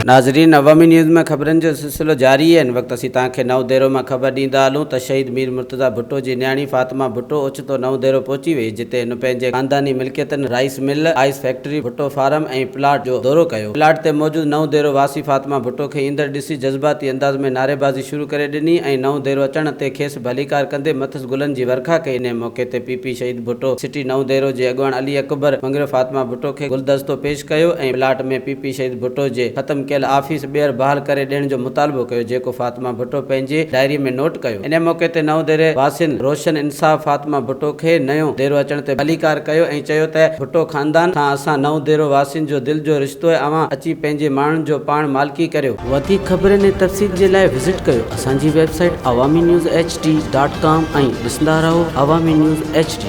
ناظرين عوامي نيوز ۾ خبرن جو سلسلو جاري آهي هن وقت اسين توهان کي نئون ديرو مان خبر ڏيندا هلون ته شهيد مير مرتضيٰ ڀٽو جي نياڻي فاطمه ڀٽو اوچتو نئون ديرو پهچي وئي جتي هن پنهنجي خانداني ملڪيتن rice mill, ice factory, Bhutto farm ۽ plot جو دورو ڪيو. پلاٽ تي موجود نئون ديرو واسي فاطمه ڀٽو کي ايندڙ ڏسي جذباتي انداز ۾ نعريبازي شروع ڪري ڏني ۽ نئون ديرو اچڻ تي کيس ڀليڪار ڪندي مٿس گلن جي ورکا ڪئي انهي موقعي تي پي پي شهيد ڀٽو سٽي نئون ديرو جي اڳواڻ علي اڪبر مڱريو فاطمه ڀٽو کي گلدستو پيش ڪيو ۽ پلاٽ ۾ پي پي شهيد ڀٽو جي ختم ڪيل آفيس ٻيهر بحال ڪري ڏيڻ جو مطالبو ڪيو جيڪو فاطمه ڀٽو پنهنجي ڊائري ۾ نوٽ ڪيو. انهي موقعي تي نئون ديري واسين روشن انصاف فاطمه ڀٽو کي نيو ديرو اچڻ تي ڀليڪار ڪيو ۽ چيو ته ڀٽو خاندان سان اسان نئون ديرو واسين جو دل جو رشتو آهي اوهان اچي پنهنجي ماڻهن جو پاڻ مالڪي ڪريو. وڌيڪ خبرن ۽ تفصيل جي لاء وزٽ ڪيو اسان جي website Awami news H D dot com ۽ ڏسندا رهو عوامي نيوز ايڇ ڊي.